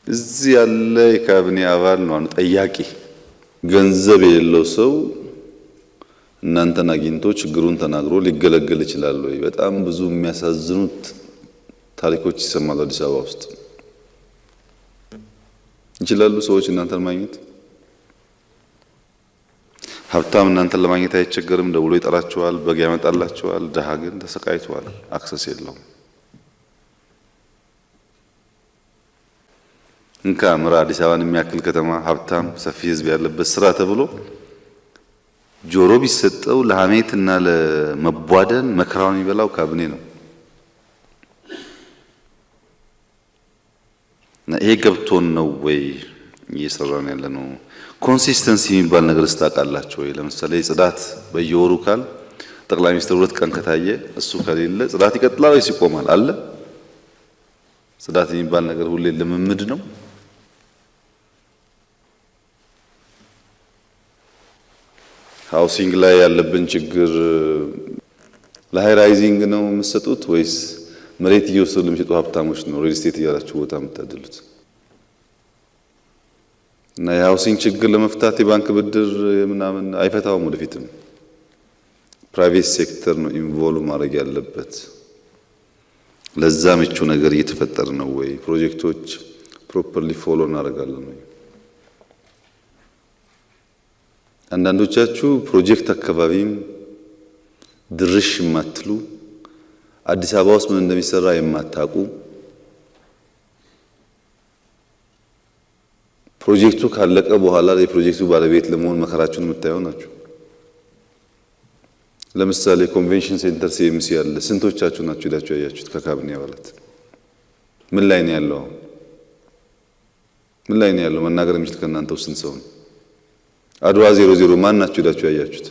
እዚህ ያለ የካቢኔ አባል ነው ጠያቂ። ገንዘብ የሌለው ሰው እናንተን አግኝቶ ችግሩን ተናግሮ ሊገለገል ይችላል ወይ? በጣም ብዙ የሚያሳዝኑት ታሪኮች ይሰማሉ። አዲስ አበባ ውስጥ ይችላሉ ሰዎች እናንተን ማግኘት። ሀብታም እናንተን ለማግኘት አይቸገርም። ደውሎ ይጠራቸዋል፣ በግ ያመጣላቸዋል። ድሃ ግን ተሰቃይተዋል፣ access የለውም። እንካ ምራ አዲስ አበባን የሚያክል ከተማ ሀብታም ሰፊ ሕዝብ ያለበት ስራ ተብሎ ጆሮ ቢሰጠው ለሀሜትና ለመቧደን መከራውን የሚበላው ካቢኔ ነው። እና ይሄ ገብቶን ነው ወይ እየሰራን ያለ ነው? Consistency የሚባል ነገር ስታውቃላችሁ ወይ? ለምሳሌ ጽዳት በየወሩ ካል ጠቅላይ ሚኒስትር 2 ቀን ከታየ እሱ ከሌለ ጽዳት ይቀጥላል ወይስ ይቆማል? አለ ጽዳት የሚባል ነገር ሁሌ ልምምድ ነው። Housing ላይ ያለብን ችግር ለ high rising ነው የምትሰጡት ወይስ መሬት እየወሰዱ ለሚሸጡ ሀብታሞች ነው real estate እያላችሁ ቦታ የምታደሉት? እና የ housing ችግር ለመፍታት የባንክ ብድር ምናምን አይፈታውም። ወደፊትም Private sector ነው involve ማድረግ ያለበት። ለዛ ምቹ ነገር እየተፈጠረ ነው ወይ? ፕሮጀክቶች properly follow እናደርጋለን ወይ? አንዳንዶቻችሁ ፕሮጀክት አካባቢም ድርሽ የማትሉ፣ አዲስ አበባ ውስጥ ምን እንደሚሰራ የማታውቁ፣ ፕሮጀክቱ ካለቀ በኋላ የፕሮጀክቱ ባለቤት ለመሆን መከራችሁን የምታየው ናችሁ። ለምሳሌ convention center ሲኤምሲ ያለ ስንቶቻችሁ ናችሁ ሄዳችሁ ያያችሁት? ከካቢኔ አባላት ምን ላይ ነው ያለው? ምን ላይ ነው ያለው? መናገር የሚችል ከእናንተ ውስጥ ስንት ሰው ነው? አድዋ 00 ማን ናችሁ ሄዳችሁ ያያችሁት?